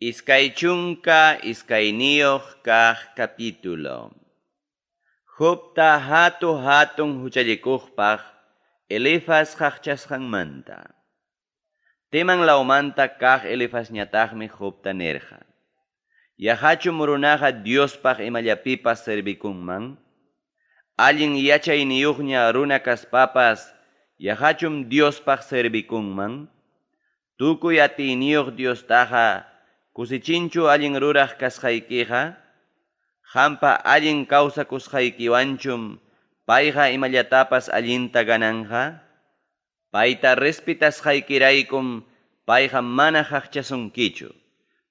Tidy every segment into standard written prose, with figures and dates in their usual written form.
22 kaq capítulo. Jobta hatu-hatun huchallikuqpaq Elifaz qaqchasqanmanta. Teman lawmanta kaq Elifazñataqmi Jobta nirqa: Yaqachum runaqa Diospaq imallapipas servikunman? Allin yachayniyuqña runa kaspapas, yaqachum Diospaq servikunman? Tukuy atiyniyuq Diostaqa kusichinchu allin ruraq kasqaykiqa? Qampa allin kawsakusqaykiwanchum payqa imallatapas allinta gananqa? Payta respetasqaykiraykum payqa mana qaqchasunkichu.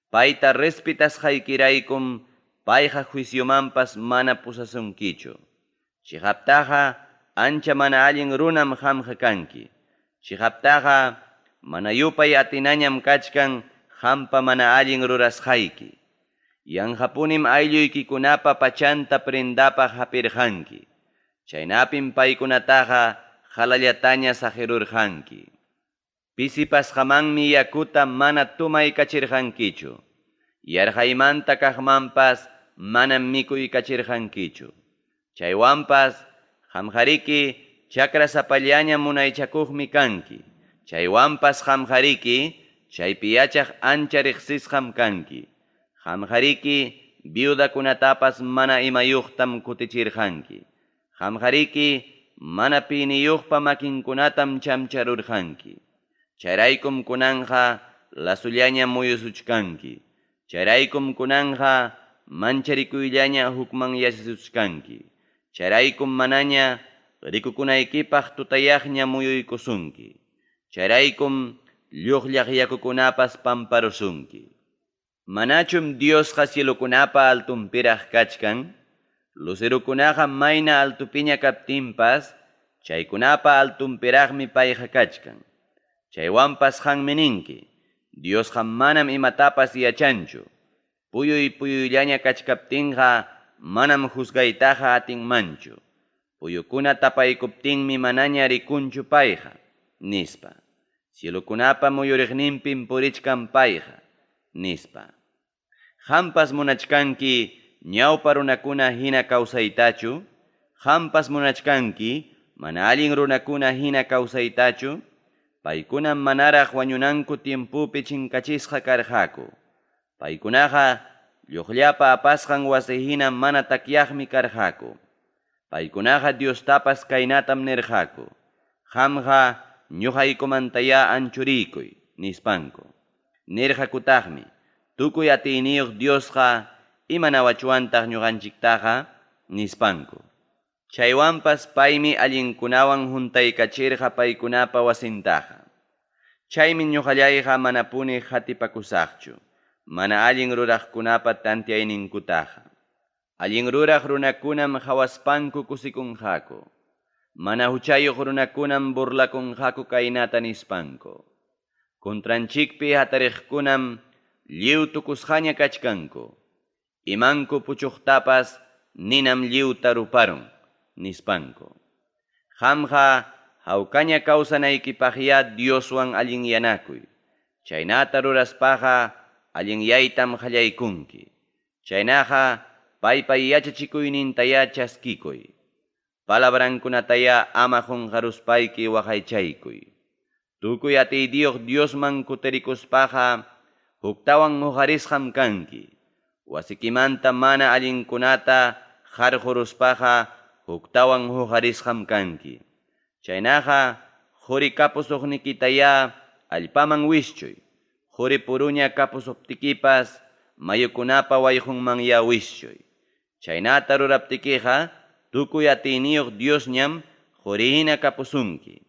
Payta respetasqaykiraykum payqa juiciomanpas mana pusasunkichu. Chiqaptaqa ancha mana allin runam qamqa kanki. Chiqaptaqa mana yupay atinañam kachkan qampa mana allin rurasqayki. Yanqapunim aylluykikunapa pachanta prendapaq hapirqanki. Chaynapim paykunataqa qalallataña saqirurqanki. Pisipasqamanmi yakuta mana tomaykachirqankichu. Yarqaymanta kaqmanpas manam mikuykachirqankichu. Chaywanpas qamqariki chakrasapallaña munaychakuqmi kanki. Chaywanpas qamqariki chaypi yachaq ancha riqsisqam kanki. Qamqariki viudakunatapas mana imayuqtam kutichirqanki. Qamqariki mana piniyuqpa makinkunatam chamcharurqanki. Chayraykum kunanqa lasullaña muyusuchkanki. Chayraykum kunanqa mancharikuyllaña hukmanyachisuchkanki. Chayraykum manaña rikukunaykipaq tutayaqña muyuykusunki. Chayraykum lluqllaq yakukunapas pamparusunki. Manachum Diosqa cielokunapa altunpiraq kachkan? Lucerokunaqa mayna altupiña kaptinpas, chaykunapa altunpiraqmi payqa kachkan. Chaywanpas qanmi ninki, Diosqa manam imatapas yachanchu. Puyuy puyuyllaña kachkaptinqa manam juzgaytaqa atinmanchu. Puyukuna tapaykuptinmi manaña rikunchu payqa, nispa. Cielokunapa muyuriqninpim purichkan payqa, nispa. Qampas munachkanki ñawpa runakuna hina kawsaytachu? Qampas munachkanki mana allin runakuna hina kawsaytachu? Paykunam manaraq wañunanku tiempopi chinkachisqa karqaku. Paykunaqa lluqllapa apasqan wasi hina mana takyaqmi karqaku. Paykunaqa Diostapas kaynatam nirqaku: Qamqa ñuqaykumantayá anchuriykuy, nispanku. Nirqakutaqmi: Tukuy atiyniyuq Diosqa imanawachwantaq ñuqanchiktaqa, nispanku. Chaywanpas paymi allinkunawan huntaykachirqa paykunapa wasintaqa. Chaymi ñuqallayqa manapuni qatipakusaqchu, mana allin ruraqkunapa tanteayninkutaqa. Allin ruraq runakunam qawaspanku kusikunqaku. Mana huchayuq runakunam burlakunqaku kaynata nispanku. Contranchikpi hatariqkunam lliw tukusqaña kachkanku. Imanku puchuqtapas ninam lliwta ruparun, nispanku. Qamqa hawkaña kawsanaykipaqyá Dioswan allinyanakuy. Chaynata ruraspaqa allinyaytam qallaykunki. Chaynaqa paypa yachachikuynintayá chaskikuy. Palabrankunatayá ama qunqaruspayki waqaychaykuy. Tukuy atiyniyuq Diosman kutirikuspaqa huktawan huqarisqam kanki. Wasikimanta mana allinkunata qarquruspaqa huktawan huqarisqam kanki. Chaynaqa quri kapusuqnikitayá allpaman wischuy. Quri puruña kapusuptikipas mayukunapa wayqunmanyá wischuy. Chaynata ruraptikiqa tukuy atiyniyuq Diosñam qurihina kapusunki.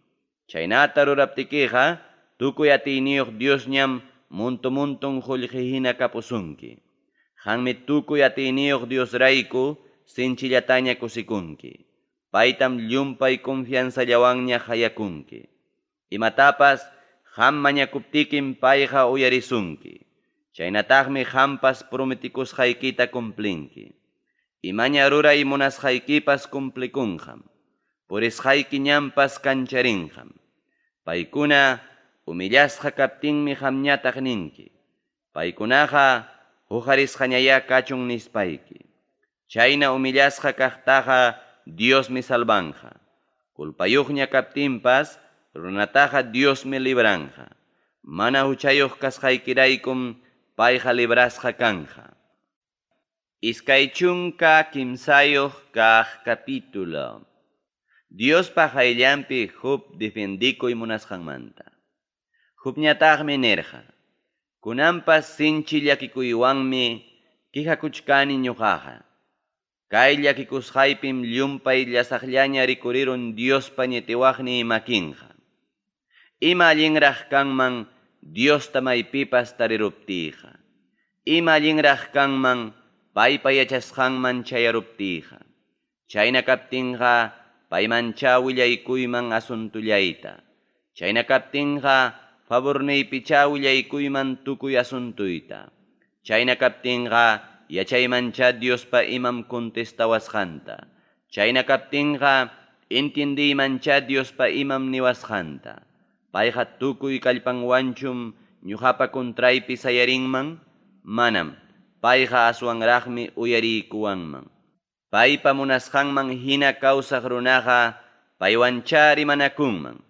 Chaynata ruraptikiqa tukuy atiyniyuq Diosñam muntu-muntun qullqihina kapusunki. Qanmi tukuy atiyniyuq Diosrayku sinchillataña kusikunki. Paytam llumpay confianzallawanña hayakunki. Imatapas qam mañakuptikim payqa uyarisunki. Chaynataqmi qampas prometikusqaykita cumplinki. Imaña ruray munasqaykipas cumplikunqam. Purisqayki ñanpas kancharinqam. Paykuna humillasqa kaptinmi qamñataq ninki. Paykunaqa huqarisqañayá kachun nispayki. Chayna humillasqa kaqtaqa Diosmi salvanqa. Culpayuqña kaptinpas runataqa Diosmi libranqa. Mana huchayuq kasqaykiraykum payqa librasqa kanqa. 23 kaq capítulo. Diospa qayllanpi Job defiendikuy munasqanmanta. Jobñataqmi nirqa: Kunanpas sinchi llakikuywanmi quejakuchkani ñuqaqa. Kay llakikusqaypim llumpay llasaqllaña rikurirun Diospa ñitiwaqniy makinqa. Ima allinraq kanman Diosta maypipas tariruptiyqa. Ima allinraq kanman paypa yachasqanman chayaruptiyqa. Chayna kaptinqa paymanchá willaykuyman asuntullayta. Chayna kaptinqa favorniypichá willaykuyman tukuy asuntuyta. Chayna kaptinqa yachaymanchá Diospa imam contestawasqanta. Chayna kaptinqa entiendiymanchá Diospa imam niwasqanta. Payqa tukuy kallpanwanchum ñuqapa contraypi sayarinman? Manam, payqa aswanraqmi uyariykuwanman. Paypa munasqanman hina kawsaq runaqa paywanchá rimanakunman.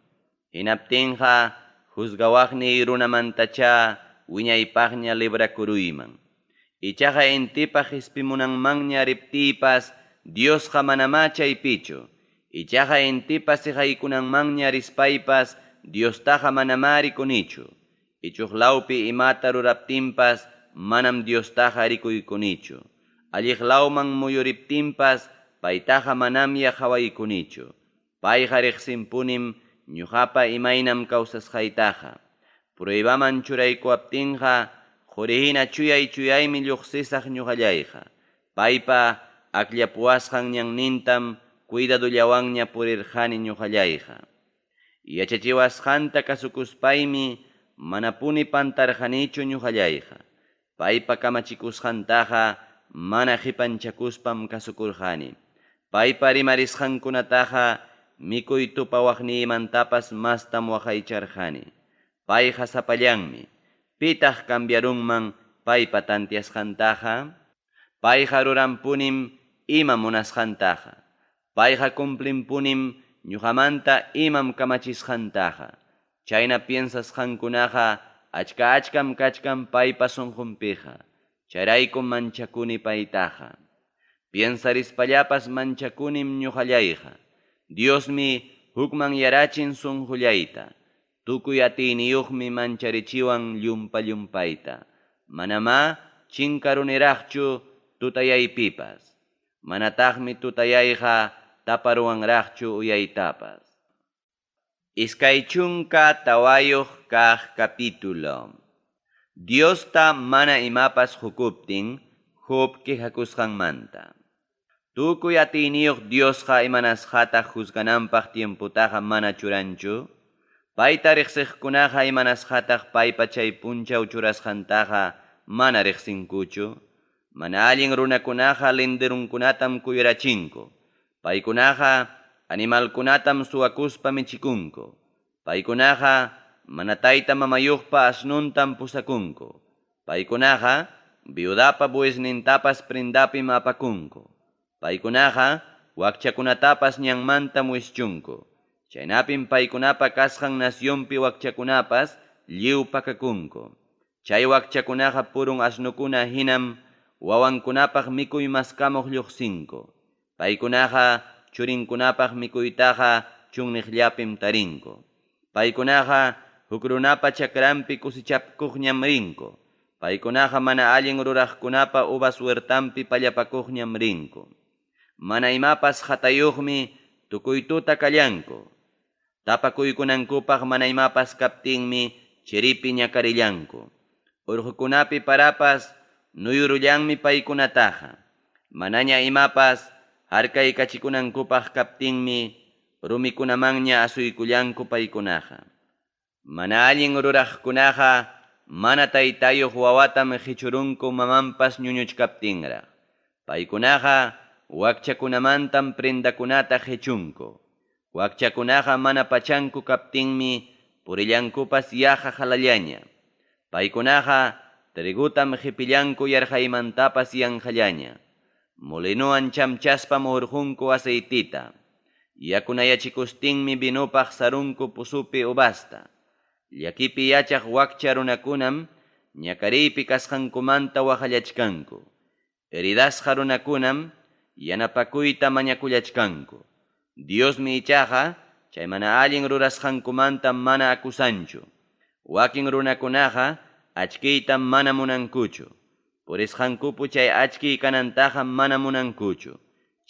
Hinaptinqa juzgawaqniy runamantachá wiñaypaqña librakuruyman. Ichaqa intipa qispimunanmanña riptiypas Diosqa manamá chaypichu. Ichaqa intipa siqaykunanmanña rispaypas Diostaqa manamá rikunichu. Ichuq lawpi imata ruraptinpas manam Diostaqa rikuykunichu. Alliq lawman muyuriptinpas paytaqa manamya qawaykunichu. Payqa riqsinpunim ñuqapa imaynam kawsasqaytaqa. Pruebaman churaykuwaptinqa quri hina chuyay-chuyaymi lluqsisaq ñuqallayqa. Paypa akllapuwasqan ñannintam cuidadollawanña purirqani ñuqallayqa. Yachachiwasqanta kasukuspaymi manapuni pantarqanichu ñuqallayqa. Paypa kamachikusqantaqa mana qipanchakuspam kasukurqani. Paypa rimarisqankunataqa mikuy tupawaqniymantapas mastam waqaycharqani. Payqa sapallanmi. Pitaq cambiarunman paypa tanteasqantaqa? Payqa ruranpunim imam munasqantaqa. Payqa cumplinpunim ñuqamanta imam kamachisqantaqa. Chayna piensasqankunaqa achka-achkam kachkan paypa sunqunpiqa. Chayraykum manchakuni paytaqa. Piensarispallapas manchakunim ñuqallayqa. Diosmi hukmanyarachin sunqullayta. Tukuy atiyniyuqmi mancharichiwan llumpa-llumpayta. Manamá chinkaruniraqchu tutayaypipas. Manataqmi tutayayqa taparuwanraqchu uyaytapas. 24 kaq capítulo. Diosta mana imapas qukuptin Job quejakusqanmanta. Tukuy atiyniyuq Diosqa imanasqataq juzgananpaq tiemputaqa mana churanchu? Payta riqsiqkunaqa imanasqataq paypa chay punchaw churasqantaqa mana riqsinkuchu? Mana allin runakunaqa linderunkunatam kuyurachinku. Paykunaqa animalkunatam suwakuspa michikunku. Paykunaqa mana tayta mamayuqpa asnuntam pusakunku. Paykunaqa viudapa buesnintapas prendapim apakunku. Paykunaqa wakchakunatapas ñanmantam wischunku. Chaynapim paykunapa kasqan nacionpi wakchakunapas lliw pakakunku. Chay wakchakunaqa purun asnukuna hinam wawankunapaq mikuy maskamuq lluqsinku. Paykunaqa churinkunapaq mikuytaqa chunniqllapim tarinku. Paykunaqa huk runapa chakranpi kusichapkuqñam rinku. Paykunaqa mana allin ruraqkunapa uvas huertanpi pallapakuqñam rinku. Mana imapas hatayuqmi tukuy tuta kallanku. Tapakuykunankupaq mana imapas kaptinmi chiripi ñakarillanku. Urqukunapi parapas nuyurullanmi paykunataqa. Manaña imapas harkaykachikunankupaq kaptinmi rumikunamanña asuykullanku paykunaqa. Mana allin ruraqkunaqa mana taytayuq wawatam qichurunku mamanpas ñuñuchkaptinraq. Paykunaqa wakchakunamantam prendakunata qichunku. Wakchakunaqa mana pachanku kaptinmi purillankupas yaqa halallaña. Paykunaqa trigotam qepillanku yarqaymantapas yanqallaña. Molinowan chamchaspam hurqunku aceitita. Yakunayachikustinmi vinopaq sarunku pozopi uvasta. Llakipi yachaq wakcha runakunam ñakariypi kasqankumanta waqallachkanku. Heridasqa runakunam yanapakuyta mañakullachkanku. Diosmi ichaqa chay mana allin rurasqankumanta mana acusanchu. Wakin runakunaqa achkiyta mana munankuchu. Purisqankupu chay achkiy kanantaqa mana munankuchu.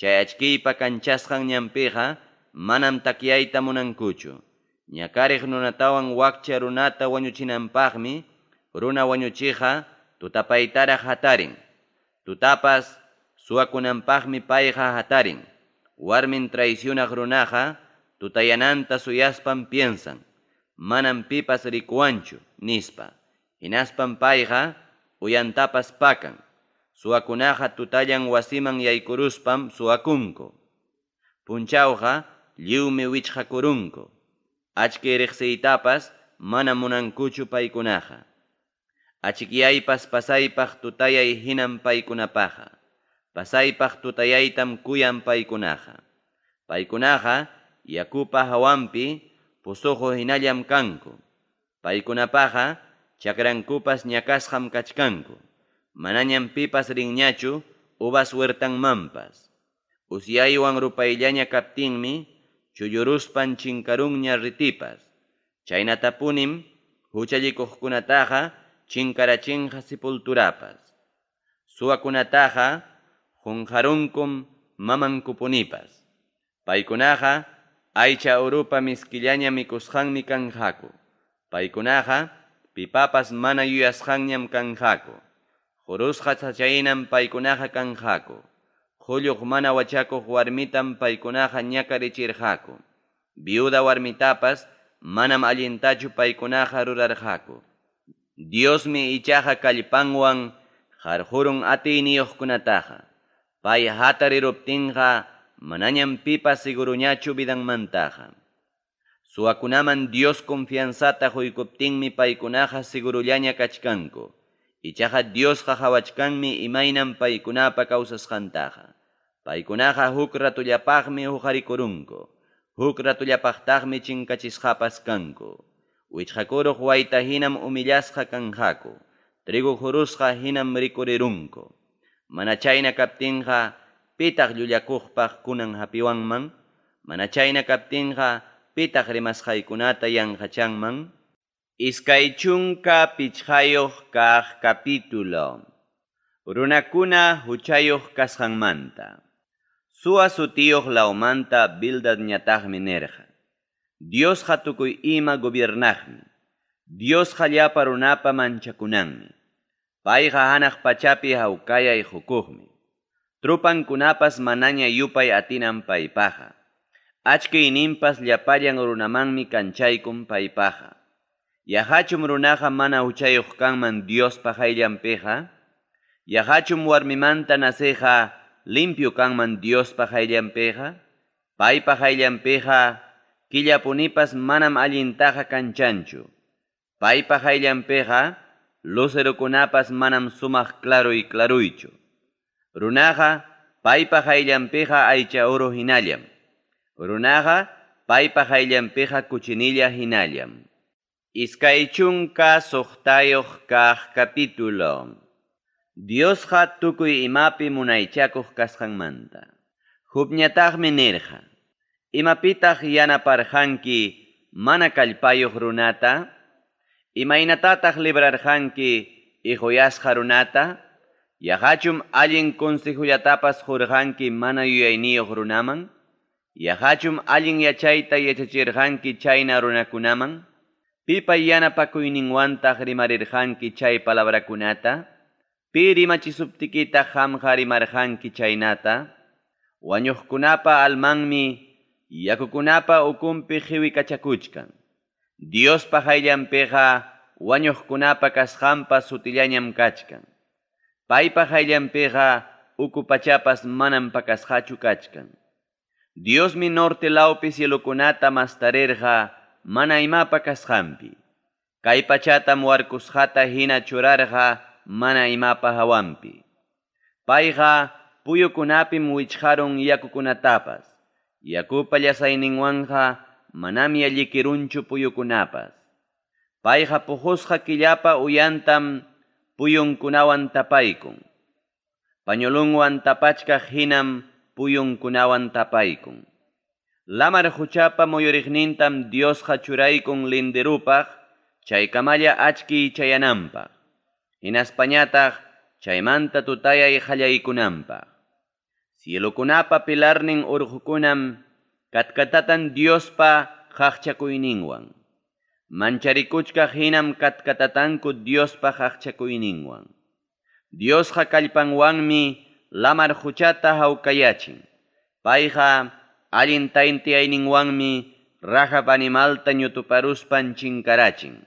Chay achkiypa kanchasqan ñanpiqa manam takyayta munankuchu. Ñakariq runatawan wakcha runata wañuchinanpaqmi runa wañuchiqa tutapaytaraq hatarin. Tutapas suwakunanpaqmi payqa hatarin. Warmin traicionaq runaqa tutayananta suyaspam piensan. Manam pipas rikuwanchu, nispa. Hinaspam payqa uyantapas pakan. Suwakunaqa tutallan wasiman yaykuruspam suwakunku. Punchawqa lliwmi wichqakurunku. Achkiy riqsiytapas mana munankuchu paykunaqa. Achikyaypas pasaypaq tutayay hinam paykunapaqa. Pasaypaq tutayaytam kuyan paykunaqa. Paykunaqa yakupa hawanpi pozoqo hinallam kanku. Paykunapaqa chakrankupas ñakasqam kachkanku. Manañam pipas rinñachu uvas huertanmanpas. Usyaywan rupayllaña kaptinmi chulluruspan chinkarunña ritipas. Chaynatapunim huchallikuqkunataqa chinkarachinqa sepulturapas. Suwakunataqa qunqarunkum mamankupunipas. Paykunaqa aycha urupa miskillaña mikusqanmi kanqaku. Paykunaqa pipapas mana yuyasqanñam kanqaku. Qurusqa sachahinam paykunaqa kanqaku. Qulluq mana wachakuq warmitam paykunaqa ñakarichirqaku. Viuda warmitapas manam allintachu paykunaqa rurarqaku. Diosmi ichaqa kallpanwan qarqurun atiyniyuqkunataqa. Pay hatariruptinqa manañam pipas seguruñachu vidanmantaqa. Suwakunaman Dios confianzata quykuptinmi paykunaqa segurullaña kachkanku. Ichaqa Diosqa qawachkanmi imaynam paykunapa kawsasqantaqa. Paykunaqa huk ratullapaqmi huqarikurunku. Huk ratullapaqtaqmi chinkachisqapas kanku. Wichqakuruq wayta hinam humillasqa kanqaku. Trigo qurusqa hinam rikurirunku. Mana chayna kaptinqa pitaq llullakuqpaq kunan hapiwanman? Mana chayna kaptinqa pitaq rimasqaykunata yanqachanman? 25 kaq capítulo. Runakuna huchayuq kasqanmanta. Suwa sutiyuq lawmanta Bildadñataqmi nirqa. Diosqa tukuy ima gobiernaqmi. Diosqa llapa runapa manchakunanmi. Payqa hanaq pachapi hawkayay qukuqmi. Trupankunapas manaña yupay atinan paypaqa. Achkiyninpas llapallan runamanmi kanchaykun paypaqa. Yaqachum runaqa mana huchayuq kanman Diospa qayllanpiqa? Yaqachum warmimanta naceqa limpio kanman Diospa qayllanpiqa? Paypa qayllanpiqa killapunipas manam allintaqa kanchanchu. Paypa qayllanpiqa lucerokunapas manam sumaq claruy claruychu. Runaqa paypa qayllanpiqa aycha uru hinallam. Runaqa paypa qayllanpiqa kuchinilla hinallam. 26 kaq capítulo. Diosqa tukuy imapi munaychakuq kasqanmanta. Jobñataqmi nirqa. Imapitaq yanaparqanki mana kallpayuq runata? Imaynatataq librarqanki iquyasqa runata? Yaqachum allin consejollatapas qurqanki mana yuyayniyuq runaman? Yaqachum allin yachayta yachachirqanki chayna runakunaman? Pipa yanapakuyninwantaq rimarirqanki chay palabrakunata? Pi rimachisuptikitaq qamqa rimarqanki chaynata? Wañuqkunapa almanmi yakukunapa ukunpi qiwikachakuchkan. Diospa qayllanpiqa wañuqkunapa kasqanpas sutillañam kachkan. Paypa qayllanpiqa uku pachapas manam pakasqachu kachkan. Diosmi norte lawpi cielokunata mastarirqa mana imapa kasqanpi. Kay pachatam warkusqata hina churarqa mana imapa hawanpi. Payqa puyukunapim wichqarun yakukunatapas. Yakupa llasayninwanqa manamya llikirunchu puyukunapas. Payqa puqusqa killapa uyantam puyunkunawan tapaykun. Pañolunwan tapachkaq hinam puyunkunawan tapaykun. Lamar quchapa muyuriqnintam Diosqa churaykun linderupaq, chaykamalla achkiy chayananpaq. Hinaspañataq chaymanta tutayay qallaykunanpaq. Cielokunapa pilarnin urqukunam katkatatan Diospa qaqchakuyninwan. Mancharikuchkaq hinam katkatatanku Diospa qaqchakuyninwan. Diosqa kallpanwanmi lamar quchata hawkayachin. Payqa allin tantiyayninwanmi Rahab animalta ñutuparuspan chinkarachin.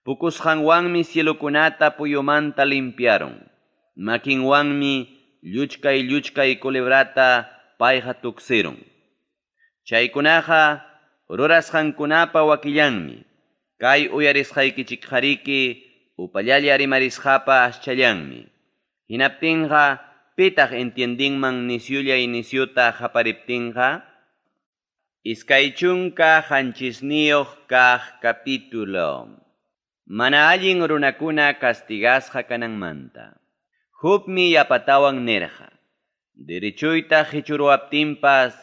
Pukusqanwanmi cielokunata puyumanta limpiarun. Makinwanmi lluchkay-lluchkay culebrata payqa tuksirun. Chaykunaqa rurasqankunapa wakillanmi. Kay uyarisqaykichikqariki upallalla rimarisqapa aschallanmi. Hinaptinqa pitaq entiendinman nisyullay nisyuta qapariptinqa? 27 kaq capítulo. Mana allin runakuna castigasqa kananmanta. Jobmi yapatawan nirqa. Derechuyta qichuruwaptinpas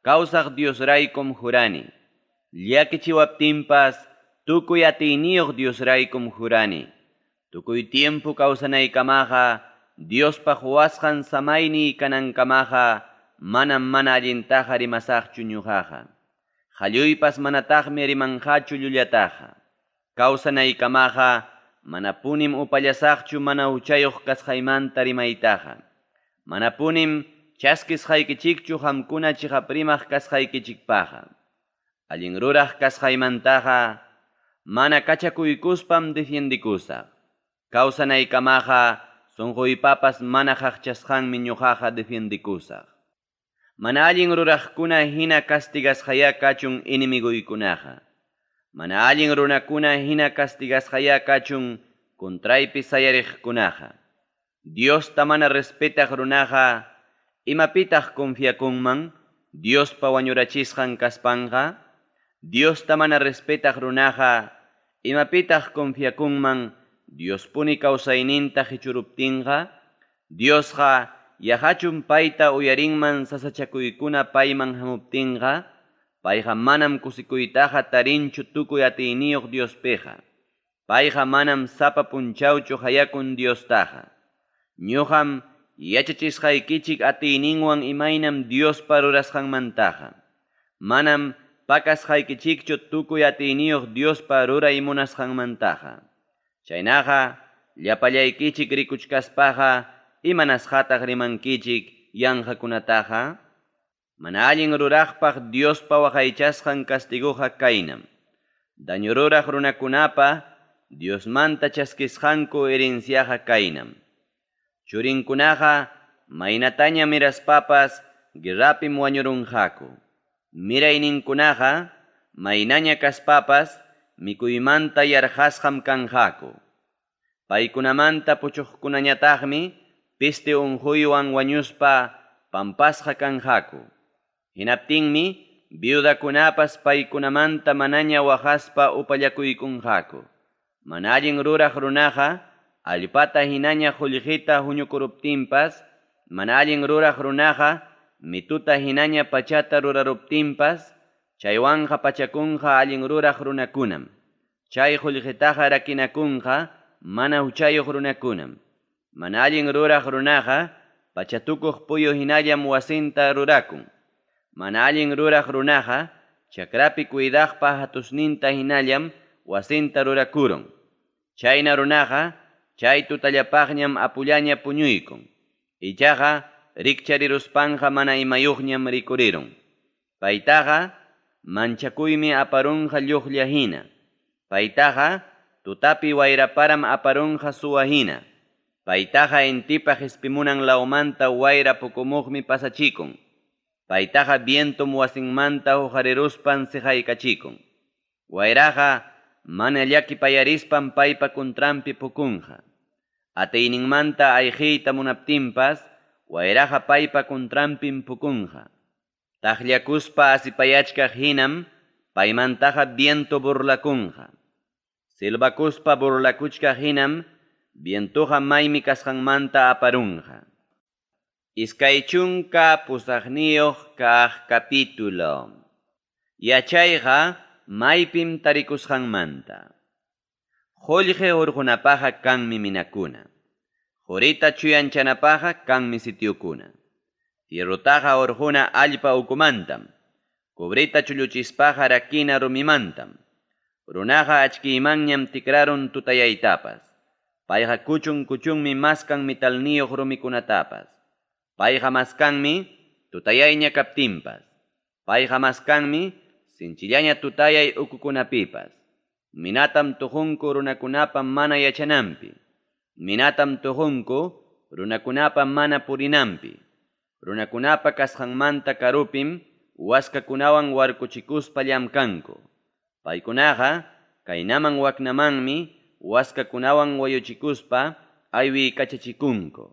kawsaq Diosraykum jurani. Llakichiwaptinpas tukuy atiyniyuq Diosraykum jurani. Tukuy tiempo kawsanaykamaqa Diospa quwasqan samayniy kanankamaqa manam mana allintaqa rimasaqchu ñuqaqa. Qalluypas manataqmi rimanqachu llullataqa. Kawsanaykamaqa manapunim upallasaqchu mana huchayuq kasqaymanta rimaytaqa. Manapunim chaskisqaykichikchu qamkuna chiqap rimaq kasqaykichikpaqqa. Allin ruraq kasqaymantaqa mana kachakuykuspam defiendikusaq. Kawsanaykamaqa sunquypapas mana qaqchasqanmi ñuqaqa defiendikusaq. Mana allin ruraqkuna hina castigasqayá kachun enemiguykunaqa. Mana allin runakuna hina castigasqayá kachun contraypi sayariqkunaqa. Diosta mana respetaq runaqa imapitaq confiakunman Diospa wañurachisqan kaspanqa? Diosta mana respetaq runaqa imapitaq confiakunman Diospuni kawsayninta qichuruptinqa? Diosqa yaqachum payta uyarinman sasachakuykuna payman hamuptinqa? Payqa manam kusikuytaqa tarinchu tukuy atiyniyuq Diospiqa. Payqa manam sapa punchawchu qayakun Diostaqa. Ñuqam yachachisqaykichik atiyninwan imaynam Diospa rurasqanmantaqa. Manam pakasqaykichikchu tukuy atiyniyuq Diospa ruray munasqanmantaqa. Chaynaqa llapallaykichik rikuchkaspaqa imanasqataq rimankichik yanqakunataqa? Mana allin ruraqpaq Diospa waqaychasqan castiguqa kaynam. Daño ruraq runakunapa Diosmanta chaskisqanku herenciaqa kaynam. Churinkunaqa maynataña miraspapas guerrapim wañurunqaku. Mirayninkunaqa maynaña kaspapas mikuymanta yarqasqam kanqaku. Paykunamanta puchuqkunañataqmi peste unquywan wañuspa pampasqa kanqaku. Hinaptinmi viudakunapas paykunamanta manaña waqaspa upallakuykunqaku. Mana allin ruraq runaqa allpata hinaña qullqita huñukuruptinpas, mana allin ruraq runaqa mituta hinaña pachata ruraruptinpas, chaywanqa pachakunqa allin ruraq runakunam. Chay qullqitaqa rakinakunqa mana huchayuq runakunam. Mana allin ruraq runaqa pachatukuq puyu hinallam wasinta rurakun. Mana allin ruraq runaqa chakrapi cuidaqpa hatusninta hinallam wasinta rurakurun. Chayna runaqa chay tutallapaqñam apullaña puñuykun. Ichaqa rikchariruspanqa mana imayuqñam rikurirun. Paytaqa manchakuymi aparunqa lluqlla hina. Paytaqa tutapi wayraparam aparunqa suwa hina. Paytaqa intipa qispimunan lawmanta wayra pukumuqmi pasachikun. Paytaqa vientum wasinmanta huqariruspan siqaykachikun. Wayraqa mana llakipayarispan paypa kuntranpi pukunqa. Atiyninmanta ayqiyta munaptinpas wayraqa paypa contranpim pukunqa. Taqllakuspa asipayachkaq hinam paymantaqa viento burlakunqa. Silbakuspa burlakuchkaq hinam vientoqa maymi kasqanmanta aparunqa. 28 kaq capítulo. Yachayqa maypim tarikusqanmanta. Qullqi hurqunapaqqa kanmi minakuna. Qurita chuyanchanapaqqa kanmi sitiokuna. Fierrotaqa hurquna allpa ukumantam. Cobreta chulluchispaqa rakina rumimantam. Runaqa achkiymanñam tikrarun tutayaytapas. Payqa kuchun kuchunmi maskan metalniyuq rumikunatapas. Payqa maskanmi tutayayña kaptinpas. Payqa maskanmi sinchillaña tutayay ukukunapipas. Minatam tuqunku runakunapa mana yachananpi. Minatam tuqunku runakunapa mana purinanpi. Runakunapa kasqanmanta karupim waskakunawan warkuchikuspa llamkanku. Paykunaqa kaynaman waknamanmi waskakunawan wayuchikuspa aywiykachachikunku.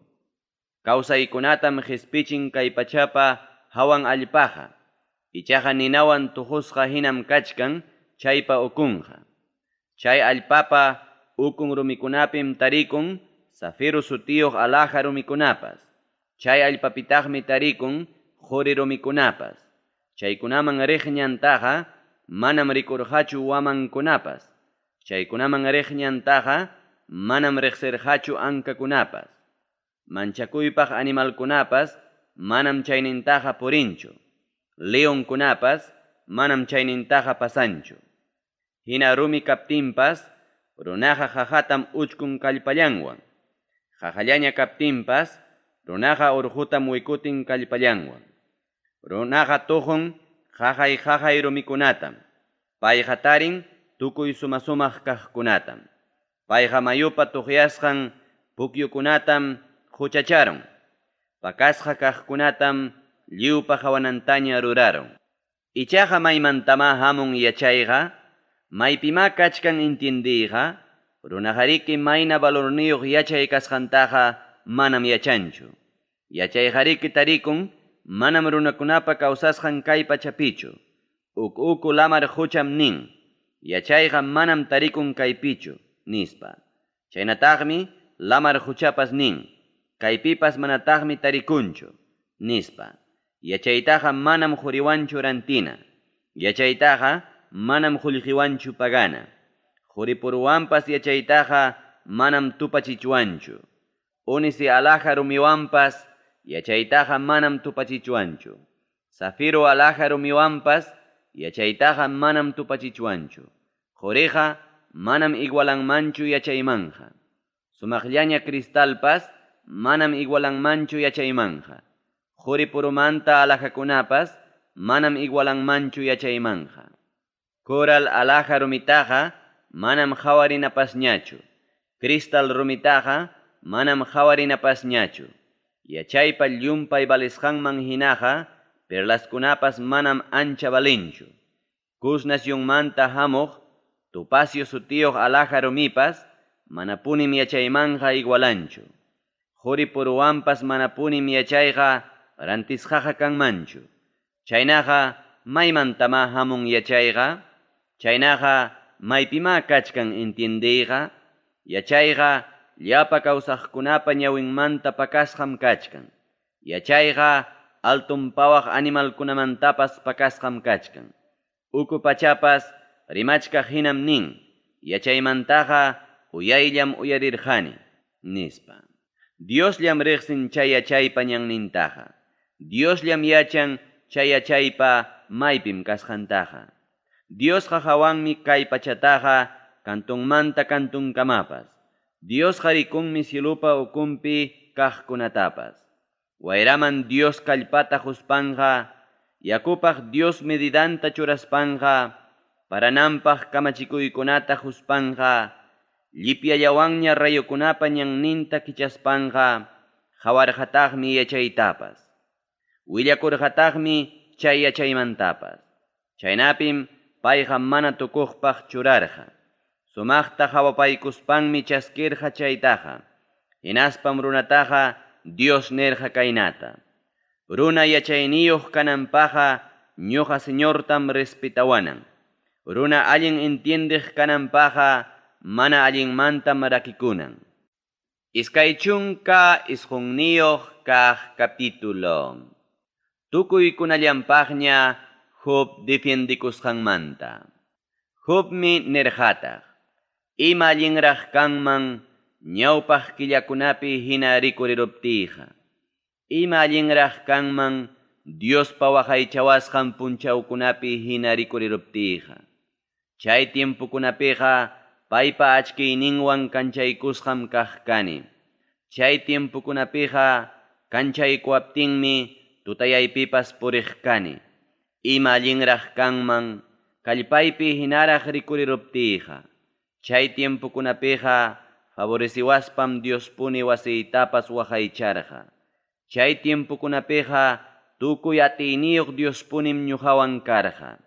Kawsaykunatam qispichin kay pachapa hawan allpaqa. Ichaqa ninawan tuqusqa hinam kachkan chaypa ukunqa. Chay allpapa ukun rumikunapim tarikun zafiro sutiyuq alhaja rumikunapas. Chay allpapitaqmi tarikun quri rumikunapas. Chaykunaman riq ñantaqa manam rikurqachu wamankunapas. Chaykunaman riq ñantaqa manam riqsirqachu ankakunapas. Manchakuypaq animalkunapas manam chaynintaqa purinchu. Leonkunapas manam chaynintaqa pasanchu. Hina rumi kaptinpas runaqa qaqatam uchkun kallpallanwan. Qaqallaña kaptinpas runaqa urqutam wikutin kallpallanwan. Runaqa tuqun qaqay qaqay rumikunatam. Payqa tarin tukuy suma-sumaq kaqkunatam. Payqa mayupa tuqyasqan pukyukunatam huchacharun. Pakasqa kaqkunatam lliwpa qawanantaña rurarun. Ichaqa maymantama hamun yachayqa, maypimá kachkan entiendiyqa, runaqariki mayna valorniyuq yachay kasqantaqa manam yachanchu. Yachayqariki tarikun manam runakunapa kawsasqan kay pachapichu. Uku uku lamar qucham nin, yachayqa manam tarikun kaypichu, nispa. Chaynataqmi lamar quchapas nin, kaypipas manataqmi tarikunchu, nispa. Yachaytaqa manam quriwanchu rantina. Yachaytaqa manam qullqiwanchu pagana. Quripuruwanpas yachaytaqa manam tupachichwanchu. Ónice alhaja rumiwanpas yachaytaqa manam tupachichwanchu. Zafiro alhaja rumiwanpas yachaytaqa manam tupachichwanchu. Quriqa manam igualanmanchu yachaymanja. Sumaqllaña cristalpas manam igualanmanchu yachaymanja. Quripurumanta alhajakunapas manam igualanmanchu yachaymanja. Coral alhaja rumitaqa manam qawarinapasñachu. Cristal rumitaqa manam qawarinapasñachu. Yachaypa llumpay valisqanman hinaqa perlaskunapas manam ancha valinchu. Cus nacionmanta hamuq topacio sutiyuq alhaja rumipas manapunim yachaymanja igualanchu. Quripuruwanpas manapunim yachayqa rantisqaqa kanmanchu. Chaynaqa maymantama hamun yachayqa? Chaynaqa maypimá kachkan entiendiyqa? Yachayqa llapa kawsaqkunapa ñawinmanta pakasqam kachkan. Yachayqa alton pawaq animalkunamantapas pakasqam kachkan. Uku pachapas rimachkaq hinam nin, yachaymantaqa uyayllam uyarirqani, nispa. Diosllam riqsin chay yachaypa ñannintaqa. Diosllam yachan chay yachaypa maypim kasqantaqa. Diosqa hawanmi kay pachataqa kantunmanta kantunkamapas. Diosqa rikunmi cielupa ukunpi kaqkunatapas. Wayraman Dios kallpata quspanja, yakupaq Dios medidanta churaspanqa, parananpaq kamachikuykunata quspanja, llipyallawanña rayokunapa ñanninta kichaspanqa, qawarqataqmi yachaytapas. Willakurqataqmi chay yachaymantapas. Chaynapim payqa mana tukuqpaq churarqa. Sumaqta qawapaykuspanmi chaskirqa chaytaqa. Hinaspam runataqa Dios nirqa kaynata: Runa yachayniyuq kananpaqqa ñuqa Señortam respetawanan. Runa allin entiendeq kananpaqqa mana allinmantam rakikunan. 29 kaq capítulo. Tukuykunallanpaqña Job defiendikusqanmanta. Jobmi nirqataq: Ima allinraq kanman ñawpaq killakunapi hina rikuriruptiyqa. Ima allinraq kanman Diospa waqaychawasqan punchawkunapi hina rikuriruptiyqa. Chay tiempokunapiqa paypa achkiyninwan kanchaykusqam kaq kani. Chay tiempokunapiqa kanchaykuwaptinmi tutayaypipas puriq kani. Ima allinraq kanman kallpaypi hinaraq rikuriruptiyqa. Chay tiempokunapiqa favoreciwaspam Diospuni wasiytapas waqaycharqa. Chay tiempokunapiqa tukuy atiyniyuq Diospunim ñuqawan karqa.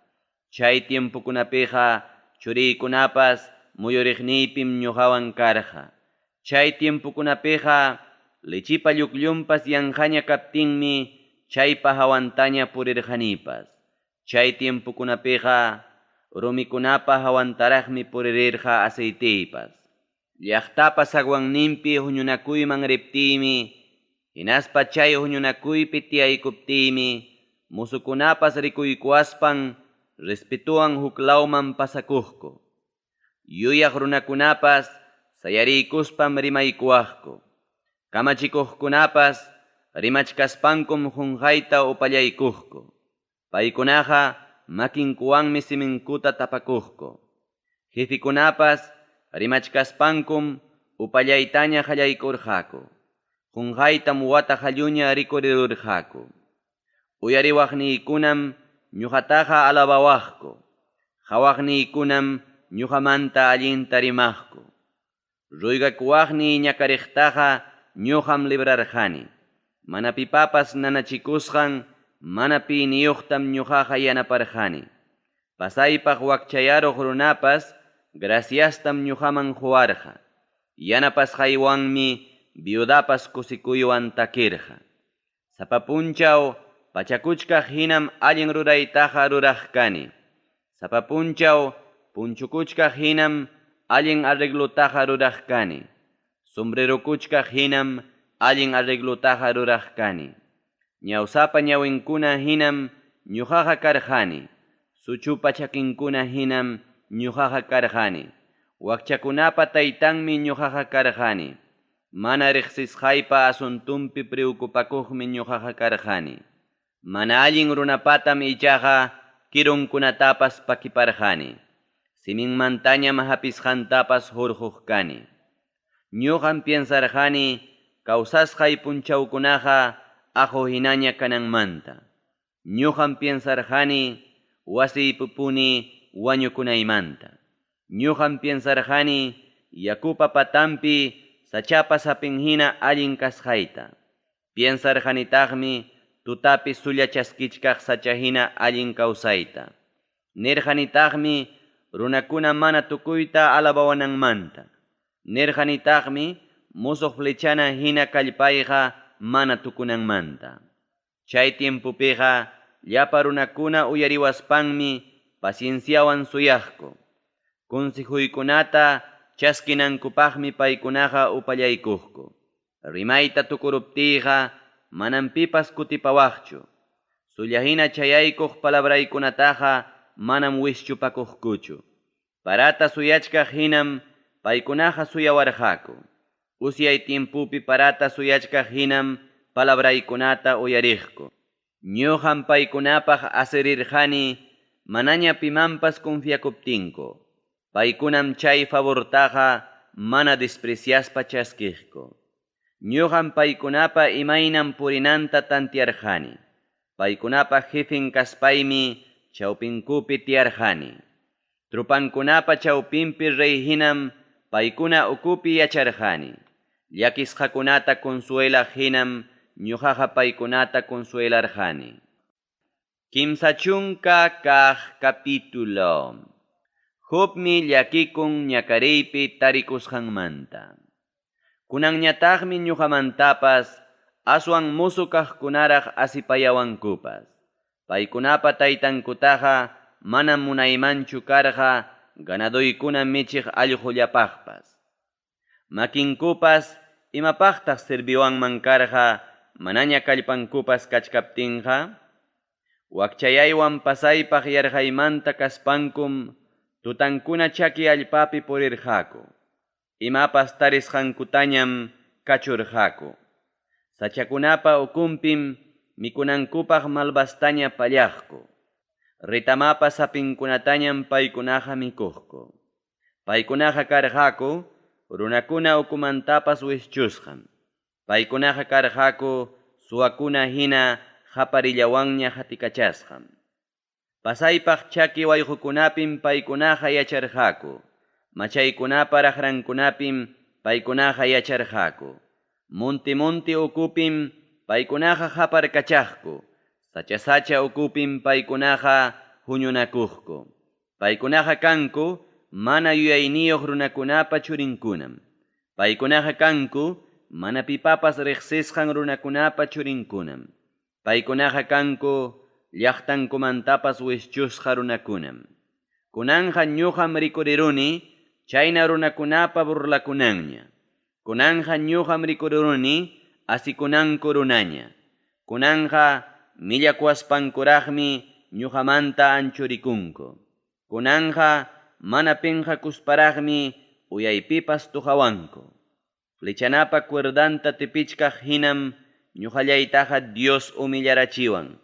Chay tiempokunapiqa churiykunapas muyuriqniypim ñuqawan karqa. Chay tiempokunapiqa lechipa llukllunpas yanqaña kaptinmi chaypa hawantaña purirqanipas. Chay tiempokunapiqa rumikunapa hawantaraqmi puririrqa aceiteypas. Llaqtapa zaguanninpi huñunakuyman riptiymi, hinaspa chay huñunakuypi tiyaykuptiymi, musukunapas rikuykuwaspan respetuwan huklawman pasakuqku. Yuyaq runakunapas sayariykuspam rimaykuwaqku. Kamachikuqkunapas rimachkaspankum qunqayta upallaykuqku. Paykunaqa makinkuwanmi siminkuta tapakuqku. Jefikunapas rimachkaspankum upallaytaña qallaykurqaku. Qunqaytam wata qalluña rikurirurqaku. Uyariwaqniykunam ñuqataqa alabawaqku. Qhawaqniykunam ñuqamanta allinta rimaqku. Ruygakuwaqniy ñakariqtaqa ñuqam librarqani. Mana pipapas nanachikusqan mana piyniyuqtam ñuqaqa yanaparqani. Pasaypaq wakchayaruq runapas graciastam ñuqaman quwarqa. Yanapasqaywanmi viudapas kusikuywan takirqa. Sapa punchaw pachakuchkaq hinam allin ruraytaqa ruraq kani. Sapa punchaw punchukuchkaq hinam allin arreglutaqa ruraq kani. Sombrerokuchkaq hinam allin arreglutaqa ruraq kani. Ñawsapa ñawinkuna hinam ñuqaqa karqani. Suchupa chakinkuna hinam ñuqaqa karqani. Wakchakunapa taytanmi ñuqaqa karqani. Mana riqsisqaypa asuntunpi preocupakuqmi ñuqaqa karqani. Mana allin runapatam ichaqa kirunkunatapas pakiparqani. Siminmantañam hapisqantapas hurquq kani. Ñuqam piensarqani kawsasqay punchawkunaqa aqu hinaña kananmanta. Ñuqam piensarqani wasiypupuni wañukunaymanta. Ñuqam piensarqani yakupa patanpi sachapa sapin hina allin kasqayta. Piensarqanitaqmi tutapi sulla chaskichkaq sacha hina allin kawsayta. Nirqanitaqmi runakuna mana tukuyta alabawananmanta. Nirqanitaqmi musuq flechana hina kallpayqa mana tukunanmanta. Chay tiempopiqa llapa runakuna uyariwaspanmi pacienciawan suyaqku. Consejuykunata chaskinankupaqmi paykunaqa upallaykuqku. Rimayta tukuruptiyqa manam pipas kutipawaqchu. Sullahina chayaykuq palabraykunataqa manam wischupakuqkuchu. Parata suyachkaq hinam paykunaqa suyawarqaku. Usyay tiempopi parata suyachkaq hinam palabraykunata uyariqku. Ñuqam paykunapaq asirirqani manaña pimanpas confiakuptinku. Paykunam chay favortaqa mana despreciaspa chaskiqku. Ñuqam paykunapa imaynam purinanta tantiarqani. Paykunapa jefen kaspaymi chawpinkupi tiyarqani. Trupankunapa chawpinpi rey hinam paykuna ukupi yacharqani. Llakisqakunata consuelaq hinam ñuqaqa paykunata consuelarqani. 30 kaq capítulo. Jobmi llakikun ñakariypi tarikusqanmanta. Kunanñataqmi ñoqamantapas aswan mozo kaqkunaraq asipayawankupas. Paykunapa taytankutaqa manam munaymanchu karqa ganadoykuna michiq allqollapaqpas. Makinkupas imapaqtaq serviwanman karqa manaña kallpankupas kachkaptinqa? Wakchayaywan pasaypaq yarqaymanta kaspankum tutankuna chaki allpapi purirqaku. Imapas tarisqankutañam kachurqaku. Sachakunapa ukunpim mikunankupaq malvastaña pallaqku. Retamapa sapinkunatañam paykunaqa mikuqku. Paykunaqa karqaku runakuna ukumantapas wischusqam. Paykunaqa karqaku suwakuna hina qaparillawanña qatikachasqam. Pasaypaq chaki wayqukunapim paykunaqa yacharqaku. Machaykunapa raqrankunapim paykunaqa yacharqaku. Monte-monte ukupim paykunaqa qaparkachaqku. Sacha-sacha ukupim paykunaqa huñunakuqku. Paykunaqa kanku mana yuyayniyuq runakunapa churinkunam. Paykunaqa kanku mana pipapas riqsisqan runakunapa churinkunam. Paykunaqa kanku llaqtankumantapas wischusqa runakunam. Kunanqa ñoqam rikuriruni chayna runakunapa burlakunanña. Kunanqa ñoqam rikuriruni asikunanku runaña. Kunanqa millakuwaspankuraqmi ñoqamanta anchurikunku. Kunanqa mana pinqakusparaqmi uyaypipas tuqawanku. Flechanapa cuerdanta tipichkaq hinam ñoqallaytaqa Dios humillarachiwan.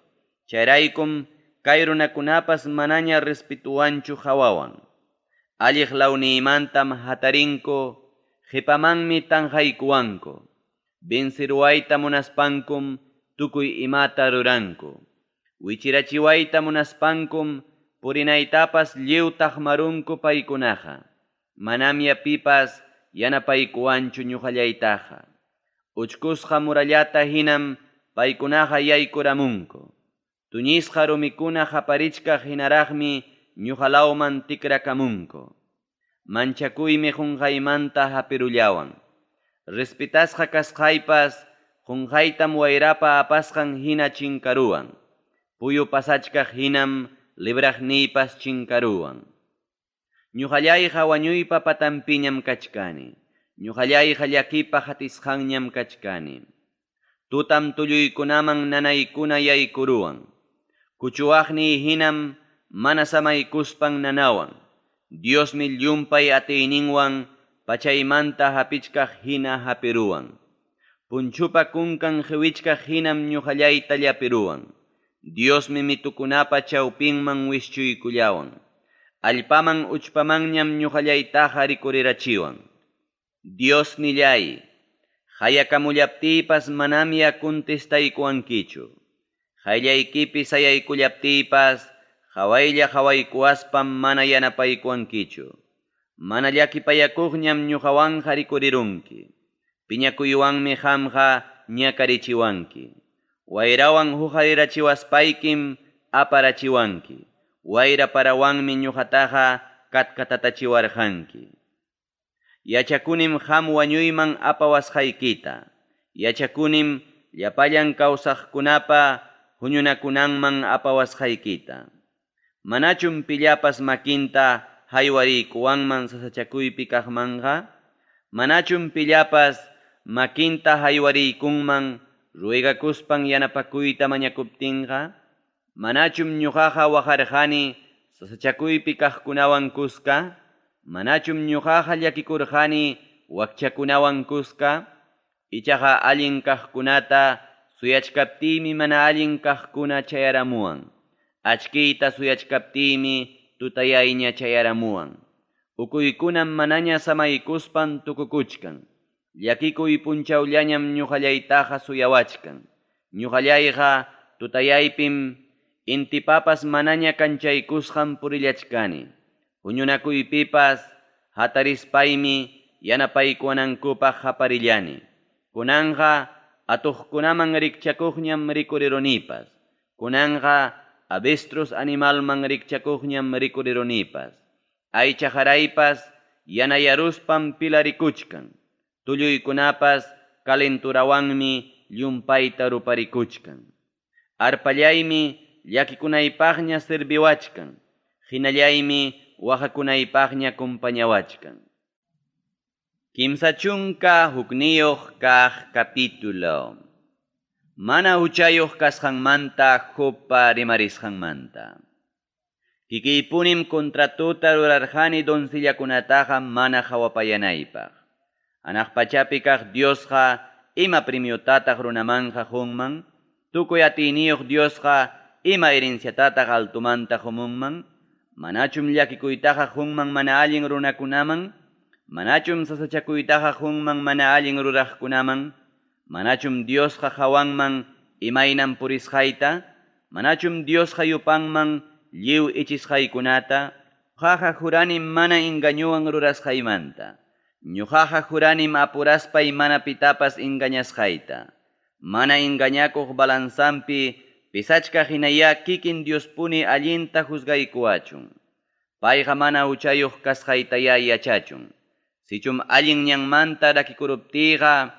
Chayraykum kay runakunapas manaña respetuwanchu qawawan. Alliq lawniymantam hatarinku, qipamanmi tanqaykuwanku. Venceruwayta munaspankum tukuy imata ruranku. Wichirachiwayta munaspankum purinaytapas lliw taqmarunku paykunaqa. Manamya pipas yanapaykuwanchu ñoqallaytaqa. Uchkusqa murallata hinam paykunaqa yaykuramunku. Tuñisqa rumikuna qaparichkaq hinaraqmi ñoqalawman tikrakamunku. Manchakuymi qunqaymanta hapirullawan. Respetasqa kasqaypas qunqaytam wayrapa apasqan hina chinkaruwan. Puyu pasachkaq hinam libraqniypas chinkaruwan. Ñoqallayqa wañuypa patanpiñam kachkani. Ñoqallayqa llakipa qatisqanñam kachkani. Tutam tulluykunaman nanaykuna yaykuruwan. Kuchuwaqniy hinam mana samaykuspan nanawan. Diosmi llumpay atiyninwan pachaymanta hapichkaq hina hapiruwan. Punchupa kunkan qiwichkaq hinam ñoqallayta llapiruwan. Diosmi mitukunapa chawpinman wischuykullawan. Allpaman uchpamanñam ñoqallaytaqa rikurirachiwan. Diosnillay, qayakamullaptiypas manamya contestaykuwankichu. Qayllaykipi sayaykullaptiypas qawaylla qawaykuwaspam mana yanapaykuwankichu. Mana llakipayakuqñam ñoqawanqa rikurirunki. Piñakuywanmi qamqa ñakarichiwanki. Wayrawan huqarirachiwaspaykim aparachiwanki. Wayra parawanmi ñoqataqa katkatatachiwarqanki. Yachakunim qam wañuyman apawasqaykita. Yachakunim llapallan kawsaqkunapa huñunakunanman apawasqaykita. Manachum pillapas makinta haywariykuwanman sasachakuypi kaqmanqa? Manachum pillapas makinta haywariykunman ruegakuspan yanapakuyta mañakuptinqa? Manachum ñoqaqa waqarqani sasachakuypi kaqkunawan kuska? Manachum ñoqaqa llakikurqani wakchakunawan kuska? Ichaqa allin kaqkunata suyachkaptiymi mana allin kaqkuna chayaramuwan. Achkiyta suyachkaptiymi tutayayña chayaramuwan. Ukuykunam manaña samaykuspan tukukuchkan. Llakikuy punchawllañam ñoqallaytaqa suyawachkan. Ñoqallayqa tutayaypim intipapas manaña kanchaykusqan purillachkani. Huñunakuypipas hatarispaymi yanapaykuwanankupaq qaparillani. Kunanqa atuqkunaman rikchakuqñam rikurirunipas. Kunanqa avestruz animalman rikchakuqñam rikurirunipas. Aycha qaraypas yanayaruspam pilarikuchkan. Tulluykunapas calenturawanmi llumpayta ruparikuchkan. Arpallaymi llakikunaypaqña serviwachkan. Hinallaymi waqakunaypaqña compañawachkan. 31 kaq capítulo. Mana huchayuq kasqanmanta Jobpa rimarisqanmanta. Kikiypunim contratota rurarqani doncellakunataqa mana qawapayanaypaq. Hanaq pachapi kaq Diosqa ima premiotataq runamanqa qunman? Tukuy atiyniyuq Diosqa ima herenciatataq altomanta qumunman? Manachum llakikuytaqa qunman mana allin runakunaman? Manachum sasachakuytaqa qunman mana allin ruraqkunaman? Manachum Diosqa qawanman imaynam purisqayta? Manachum Diosqa yupanman lliw ichisqaykunata? Ñuqaqa juranim mana engañowan rurasqaymanta. Ñuqaqa juranim apuraspay mana pitapas engañasqayta. Mana engañakuq balanzampi pesachkaq hinayá kikin Diospuni allinta juzgaykuwachun. Payqa mana huchayuq kasqaytayá yachachun. Sichum allin ñanmanta rakikuruptiyqa,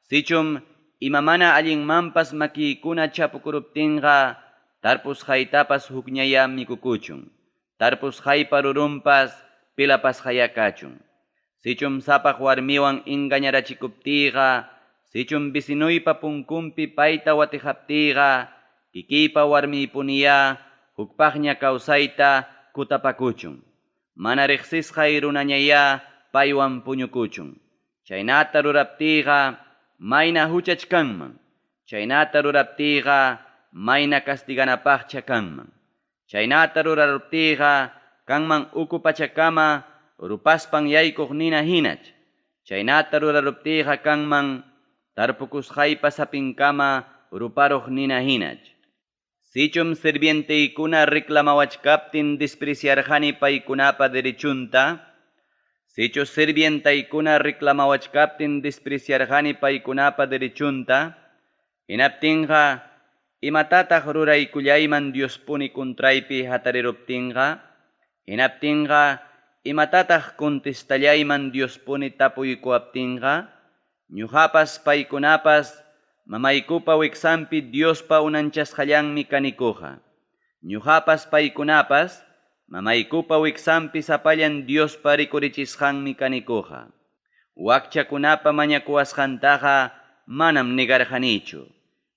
sichum ima mana allinmanpas makiykuna chapukuruptinqa, tarpusqaytapas hukñayá mikukuchun. Tarpusqaypa rurunpas pilapasqayá kachun. Sichum sapaq warmiwan engañarachikuptiyqa, sichum vecinuypa punkunpi payta watiqaptiyqa, kikiypa warmiypuniyá hukpaqña kawsayta kutapakuchun. Mana riqsisqay runañayá paywan puñukuchun. Chaynata ruraptiyqa mayna huchach kanman. Chaynata ruraptiyqa mayna castiganapaqcha kanman. Chaynata ruraruptiyqa kanman uku pachakama rupaspan yaykuq nina hinach. Chaynata ruraruptiyqa kanman tarpukusqaypa sapinkama ruparuq nina hinach. Sichum sirvienteykuna reclamawachkaptin despreciarqani paykunapa derechunta, sichu sirvientaykuna reclamawachkaptin despreciarqani paykunapa derechunta, hinaptinqa imatataq ruraykullayman Diospuni contraypi hatariruptinqa, hinaptinqa imatataq contestallayman Diospuni tapuykuwaptinqa, ñuqapas paykunapas mamaykupa wiksanpi Diospa unanchasqallanmi kanikuqa. Ñuqapas paykunapas mamaykupa wiksanpi sapallan Diospa rikurichisqanmi kanikuqa. Wakchakunapa mañakuwasqantaqa manam negarqanichu.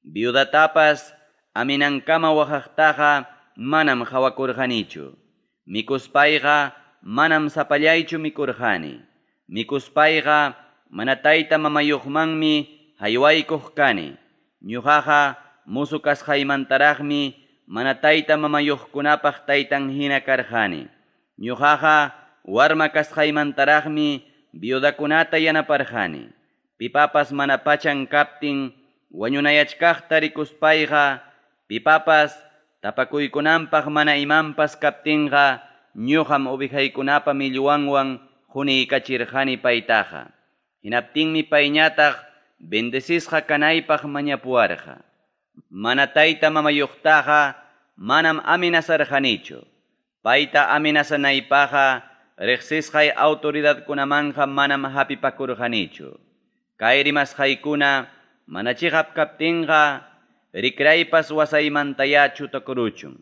Viudatapas aminankama waqaqtaqa manam qawakurqanichu. Mikuspayqa manam sapallaychu mikurqani. Mikuspayqa mana tayta mamayuqmanmi haywaykuq kani. Ñuqaqa musu kasqaymantaraqmi mana tayta mamayuqkunapaq taytan hina karqani. Ñuqaqa warma kasqaymantaraqmi viudakunata yanaparqani. Pipapas mana pachan kaptin wañunayachkaqta rikuspayqa, pipapas tapakuykunanpaq mana imanpas kaptinqa, ñuqam ovejaykunapa millwanwan quniykachirqani paytaqa. Hinaptinmi payñataq bendecisqa kanaypaq mañapuwarqa. Mana tayta mamayuqtaqa manam amenazarqanichu. Payta amenazanaypaqqa riqsisqay autoridadkunamanqa manam hapipakurqanichu. Kay rimasqaykuna mana chiqap kaptinqa rikraypas wasaymantayá chutakuruchun.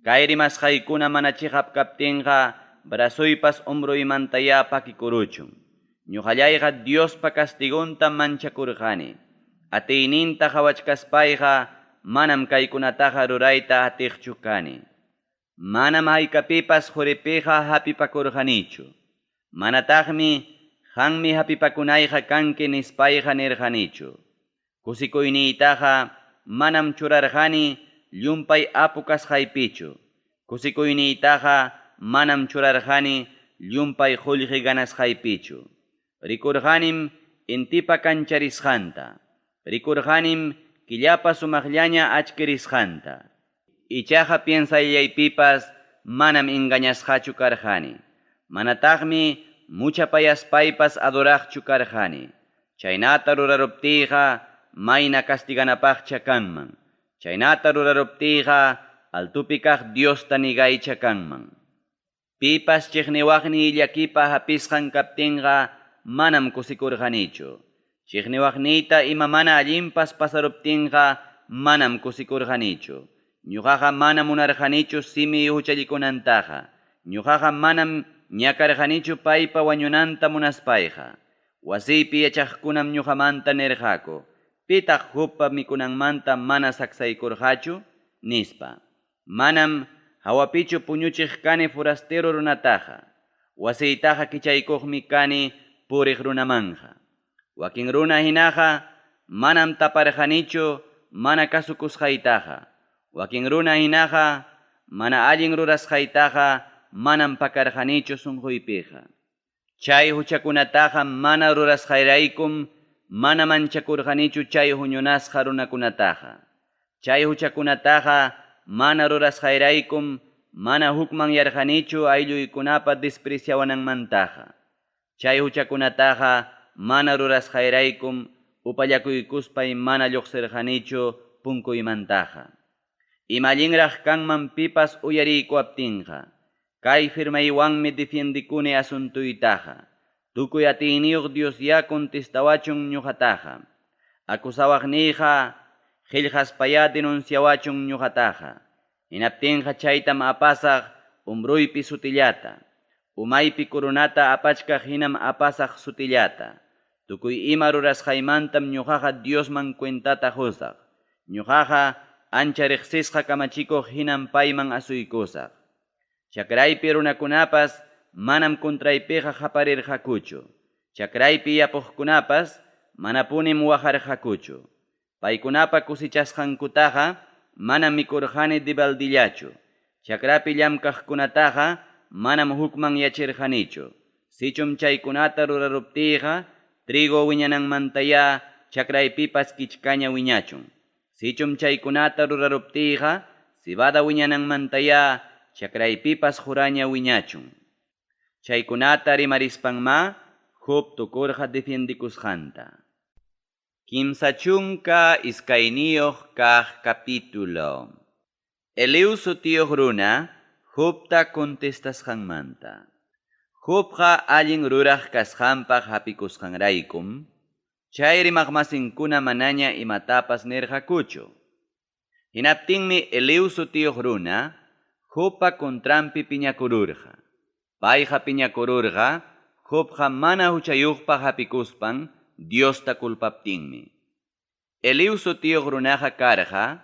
Kay rimasqaykuna mana chiqap kaptinqa brazoypas hombroymantayá pakikuruchun. Ñuqallayqa Diospa castigonta manchakurqani. Atiyninta qawachkaspayqa manam kaykunataqa rurayta atiqchu kani. Manam haykapipas quripiqa hapipakurqanichu. Manataqmi qanmi hapipakunayqa kanki nispayqa nirqanichu. Kusikuyniytaqa manam churarqani llumpay apu kasqaypichu. Kusikuyniytaqa manam churarqani llumpay qullqi ganasqaypichu. Rikurqanim intipa kancharisqanta. Rikurqanim killapa sumaqllaña achkirisqanta. Ichaqa piensayaypipas manam engañasqachu karqani. Manataqmi muchapayaspaypas adoraqchu karqani. Chaynata ruraruptiyqa mayna castiganapaqcha kanman. Chaynata ruraruptiyqa altupi kaq Diosta nigaycha kanman. Pipas chiqniwaqniy llakipa hapisqan kaptinqa manam kusikurqanichu. Chiqniwaqniyta ima mana allinpas pasaruptinqa manam kusikurqanichu. Ñuqaqa manam munarqanichu simiy huchallikunantaqa. Ñuqaqa manam ñakarqanichu paypa wañunanta munaspayqa. Wasiypi yachaqkunam ñuqamanta nirqaku, Pitaq Jobpa mikunanmanta mana saksaykurqachu? nispa. Manam hawapichu puñuchiq kani forastero runataqa. Wasiytaqa kichaykuqmi kani puriq runamanqa. Wakin runa hinaqa manam taparqanichu mana kasukusqaytaqa. Wakin runa hinaqa mana allin rurasqaytaqa manam pakarqanichu sunquypiqa. Chay huchakunataqa mana rurasqayraykum mana manchakurqanichu chay huñunasqa runakunataqa. Chay huchakunataqa mana rurasqayraykum mana hukmanyarqanichu aylluykunapa despreciawananmantaqa. Chay huchakunataqa mana rurasqayraykum upallakuykuspay mana lluqsirqanichu punkuymantaqa. Ima allinraq kanman pipas uyariykuwaptinqa. Kay firmaywanmi defiendikuni asuntuytaqa. Tukuy atiyniyuq Diosyá contestawachun ñuqataqa. Acusawaqniyqa qillqaspayá denunciawachun ñuqataqa. Hinaptinqa chaytam apasaq hombruypi sutillata. Umaypi coronata apachkaq hinam apasaq sutillata. Tukuy ima rurasqaymantam ñuqaqa Diosman cuentata qusaq. Ñuqaqa ancha riqsisqa kamachikuq hinam payman asuykusaq. Chakraypi runakunapas manam contraypiqa qaparirqakuchu. Chakraypi yapuqkunapas manapunim waqarqakuchu. Paykunapa cosechasqankutaqa manam mikurqani debaldillachu. Chakrapi llamkaqkunataqa manam hukmanyachirqanichu. Sichum chaykunata ruraruptiyqa, trigo wiñananmantayá chakraypipas kichkaña wiñachun. Sichum chaykunata ruraruptiyqa, cebada wiñananmantayá chakraypipas quraña wiñachun. Chaykunata rimarispanmá Job tukurqa defiendikusqanta. 32 kaq capítulo. Eliú sutiyuq runa Jobta contestasqanmanta. Jobqa allin ruraq kasqanpaq hapikusqanraykum, chay rimaqmasinkuna manaña imatapas nirqakuchu. Hinaptinmi Eliú sutiyuq runa Jobpa contranpi piñakururqa. Payqa piñakururqa Jobqa mana huchayuqpaq hapikuspan Diosta culpaptinmi. Eliú sutiyuq runaqa karqa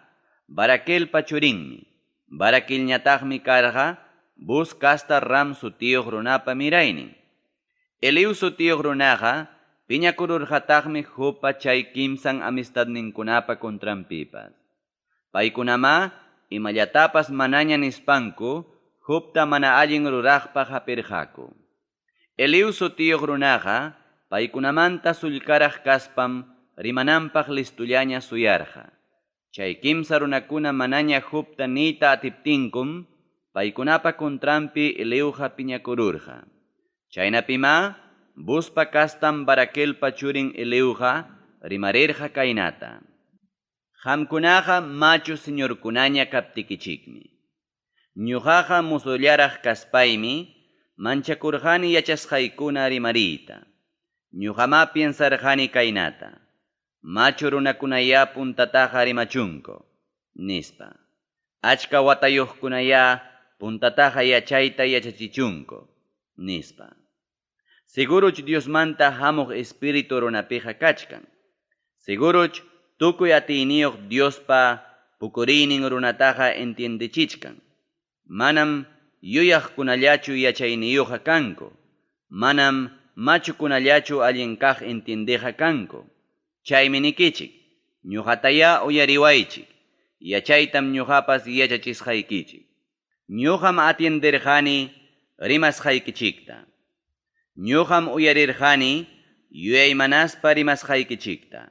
Baraquelpa churinmi. Baraquelñataqmi karqa Buz casta Ram sutiyuq runapa miraynin. Eliú sutiyuq runaqa piñakururqataqmi Jobpa chay kimsan amistadninkunapa contranpipas. Paykunamá imallatapas manaña nispanku Jobta mana allin ruraqpaq hapirqaku. Eliú sutiyuq runaqa paykunamanta sullkaraq kaspam rimananpaq listullaña suyarqa. Chay kimsa runakuna manaña Jobta niyta atiptinkum, paykunapa contranpi Eliuqa piñakururqa. Chaynapimá Buzpa kastan Baraquelpa churin Eliuqa rimarirqa kaynata. Qamkunaqa machu señorkunaña kaptikichikmi. Ñuqaqa mozollaraq kaspaymi manchakurqani yachasqaykuna rimariyta. Ñuqamá piensarqani kaynata. Machu runakunayá puntataqa rimachunku, nispa. Achka watayuqkunayá puntataqa yachayta yachachichunku, nispa. Seguruch Diosmanta hamuq espíritu runapiqa kachkan. Seguruch tukuy atiyniyuq Diospa pukuriynin runataqa entiendechichkan. Manam yuyaqkunallachu yachayniyuqqa kanku. Manam machukunallachu allin kaq entiendeqa kanku. Chaymi nikichik, ñuqatayá uyariwaychik, yachaytam ñuqapas yachachisqaykichik. Ñuqam atienderqani rimasqaykichikta. Ñuqam uyarirqani yuyaymanaspa rimasqaykichikta.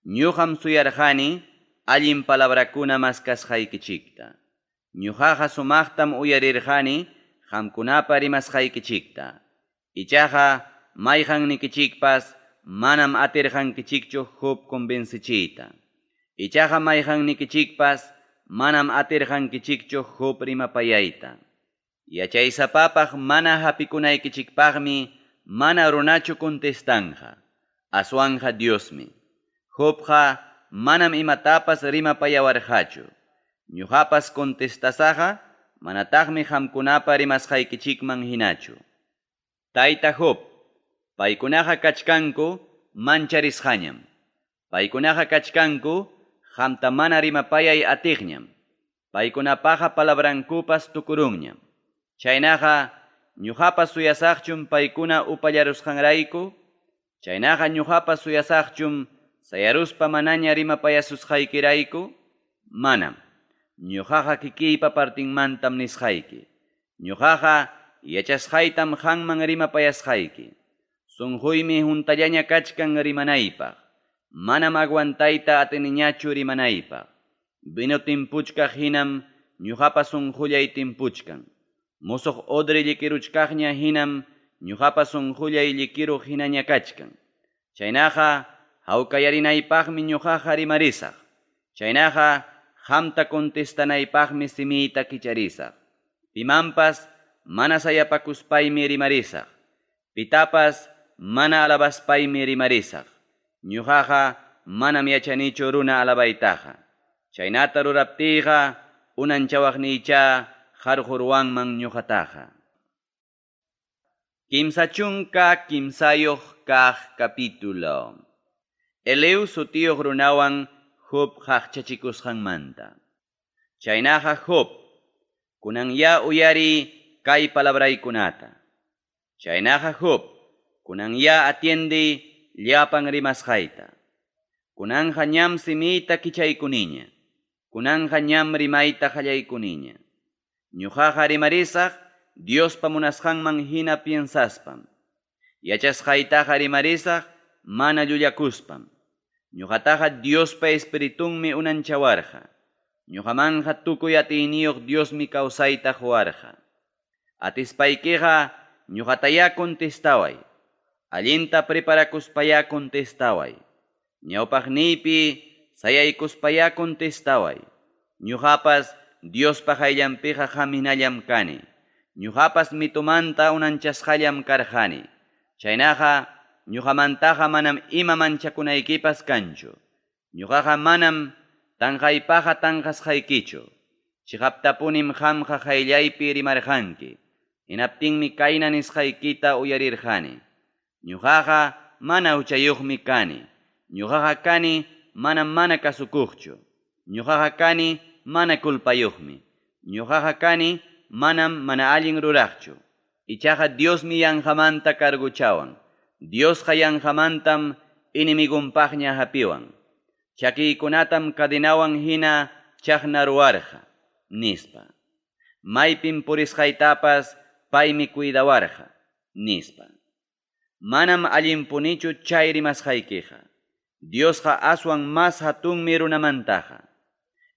Ñuqam suyarqani allin palabrakuna maskasqaykichikta. Ñuqaqa sumaqtam uyarirqani qamkunapa rimasqaykichikta. Ichaqa mayqannikichikpas manam atirqankichikchu Job convencichiyta. Ichaqa mayqannikichikpas manam atirqankichikchu Job rimapayayta. Yachaysapapaq mana hapikunaykichikpaqmi mana runachu contestanqa. Aswanqa Diosmi. Jobqa manam imatapas rimapayawarqachu. Ñoqapas contestasaqqa manataqmi qamkunapa rimasqaykichikman hinachu. Tayta Job, paykunaqa kachkanku mancharisqañam. Paykunaqa kachkanku qamta mana rimapayay atiqñam. Paykunapaqa palabrankupas tukurunñam. Chaynaqa, ñoqapas suyasaqchum paykuna upallarusqanrayku? Chaynaqa, ñoqapas suyasaqchum sayaruspa manaña rimapayasusqaykirayku? Manam. Ñoqaqa kikiypa partinmantam nisqayki. Ñoqaqa yachasqaytam qanman rimapayasqayki. Sunquymi huntallaña kachkan rimanaypaq. Manam aguantayta atiniñachu rimanaypaq. Vino timpuchkaq hinam ñoqapa sunqullay timpuchkan. Musuq odre llikiruchkaqña hinam ñoqapa sunqullay llikiruq hinaña kachkan. Chaynaqa hawkayarinaypaqmi ñoqaqa rimarisaq. Chaynaqa qamta contestanaypaqmi simiyta kicharisaq. Pimanpas mana sayapakuspaymi rimarisaq. Pitapas mana alabaspaymi rimarisaq. Ñoqaqa manam yachanichu runa alabaytaqa. Chaynata ruraptiyqa unanchawaqniycha qarqurwanman ñoqataqa. 33 kaq capítulo. Eliú sutiyuq runawan Job qaqchachikusqanmanta. Chaynaqa Job, kunanya uyari kay palabraykunata. Chaynaqa Job, kunanya atiende llapan rimasqayta. Kunanja ñam simiyta kichaykuniña. Kunanja ñam rimayta qallaykuniña. Ñuqaqa rimarisaq Diospa munasqanman hina piensaspam. Yachasqaytaqa rimarisaq mana llullakuspam. Ñuqataqa Diospa espiritunmi unanchawarqa. Ñuqamanja tukuy atiyniyuq Diosmi kawsayta quwarqa. Atispaykiqa ñuqatayá contestaway. Allinta preparakuspayá contestaway. Ñawpaqniypi sayaykuspayá contestaway. Ñuqapas Diospa qayllanpiqa qam hinallam kani. Ñuqapas mitumanta unanchasqallam karqani. Chaynaqa ñuqamantaqa manam ima manchakunaykipas kanchu. Ñuqaqa manam tanqaypaqa tanqasqaykichu. Chiqaptapunim qamqa qayllaypi rimarqanki. Hinaptinmi kayna nisqaykita uyarirqani. Ñuqaqa mana huchayuqmi kani. Ñuqaqa kani manam mana kasukuqchu. Ñuqaqa kani mana culpayuqmi. Ñuqaqa kani manam mana allin ruraqchu. Ichaqa Diosmi yanqamanta carguchawan. Diosqa yanqamantam enemigunpaqña hapiwan. Chakiykunatam cadenawan hina chaqnaruwarqa, nispa. Maypim purisqaytapas paymi cuidawarqa, nispa. Manam allinpunichu chay rimasqaykiqa. Diosqa aswan mas hatunmi runamantaqa.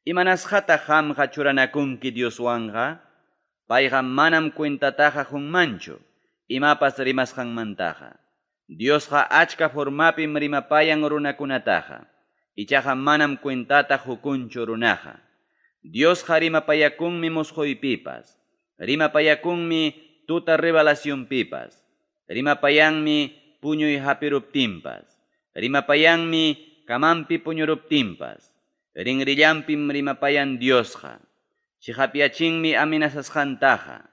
Imanasqataq qamqa churanakunki Dioswanqa? Payqa manam cuentataqa qunmanchu imapas rimasqanmantaqa. Diosqa achka formapim rimapayan runakunataqa. Ichaqa manam cuentata qukunchu runaqa. Diosqa rimapayakunmi musquypipas. Rimapayakunmi tuta revelacionpipas. Rimapayanmi puñuy hapiruptinpas. Rimapayanmi kamanpi puñuruptinpas. Rinrillampim rimapayan Diosqa. Chiqapyachinmi amenazasqantaqa.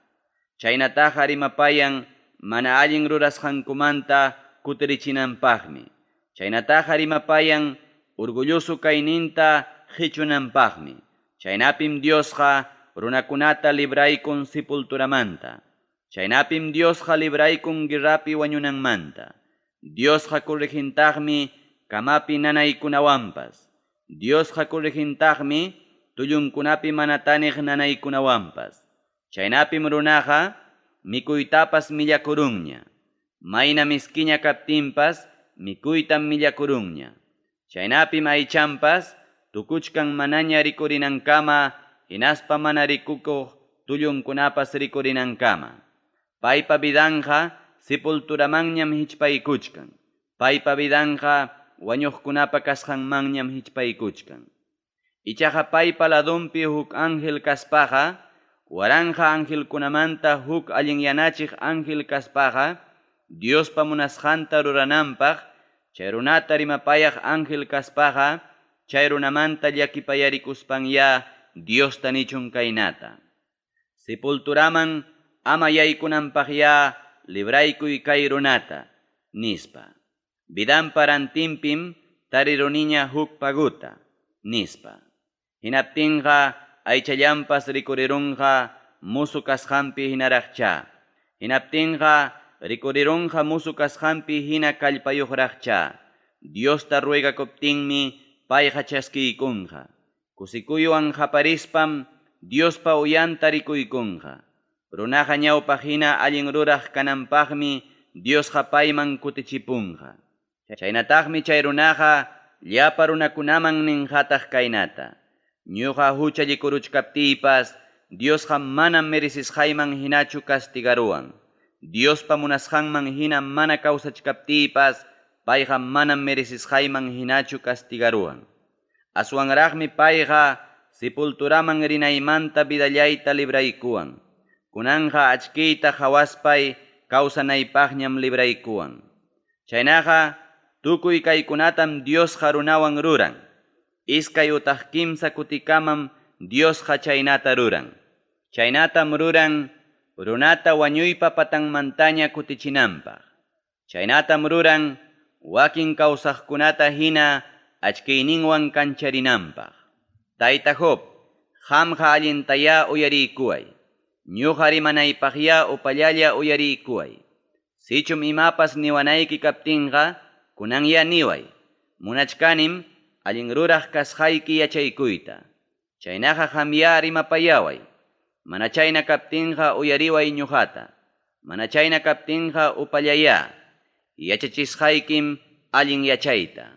Chaynataqa rimapayan mana allin rurasqankumanta kutirichinanpaqmi. Chaynataqa rimapayan orgulloso kayninta qichunanpaqmi. Chaynapim Diosqa runakunata libraykun sepulturamanta. Chaynapim Diosqa libraykun guerrapi wañunanmanta. Diosqa corregintaqmi kamapi nanaykunawanpas. Diosqa corregintaqmi tullunkunapi mana taniq nanaykunawanpas. Chaynapim runaqa mikuytapas millakurunña. Mayna miskiña kaptinpas mikuytam millakurunña. Chaynapim aychanpas tukuchkan manaña rikurinankama hinaspa mana rikukuq tullunkunapas rikurinankama. Paypa vidanqa sepulturamanñam hichpaykuchkan. Paypa vidanqa wañuqkunapa kasqanmanñam hichpaykuchkan. Ichaqa paypa ladunpi huk ángel kaspaqa, waranqa angelkunamanta huk allinyanachiq ángel kaspaqa, Diospa munasqanta rurananpaq Chay runata rimapayaq ángel kaspaqa, chay runamanta llakipayarikuspanyá Diosta nichun kaynata: Sepulturaman ama yaykunanpaqyá libraykuy kay runata, nispa. Vidanpa rantinpim tariruniña huk paguta, nispa. Hinaptinqa aychallanpas rikurirunqa musu kasqanpi hinaraqchá. Hinaptinqa rikurirunqa musu kasqanpi hina kallpayuqraqchá. Diosta ruegakuptinmi payqa chaskiykunqa. Kusikuywan qaparispam Diospa uyanta rikuykunqa. Runaqa ñawpaq hina allin ruraq kananpaqmi Diosqa payman kutichipunqa. Chaynataqmi chay runaqa llapa runakunaman ninqataq kaynata: Ñuqa huchallikuruchkaptiypas Diosqa manam merecisqayman hinachu castigaruwan. Diospa munasqanman hina mana kawsachkaptiypas payqa manam merecisqayman hinachu castigaruwan. Aswanraqmi payqa sepulturaman rinaymanta vidallayta libraykuwan. Kunanqa achkiyta qawaspay kawsanaypaqñam libraykuwan. Chaynaqa tukuy kaykunatam Diosqa runawan ruran. Iskay utaq kimsa kutikamam Diosqa chaynata ruran. Chaynatam ruran runata wañuypa patanmantaña kutichinanpaq. Chaynatam ruran wakin kawsaqkunata hina achkiyninwan kancharinanpaq. Tayta Job, qamqa allintayá uyariykuway. Ñuqa rimanaypaqyá upallalla uyariykuway. Sichum imapas niwanayki kaptinqa, kunanyá niway. Munachkanim allin ruraq kasqayki yachaykuyta. Chaynaqa qamyá rimapayaway. Mana chayna kaptinqa uyariway ñuqata. Mana chayna kaptinqa upallayá. Yachachisqaykim allin yachayta.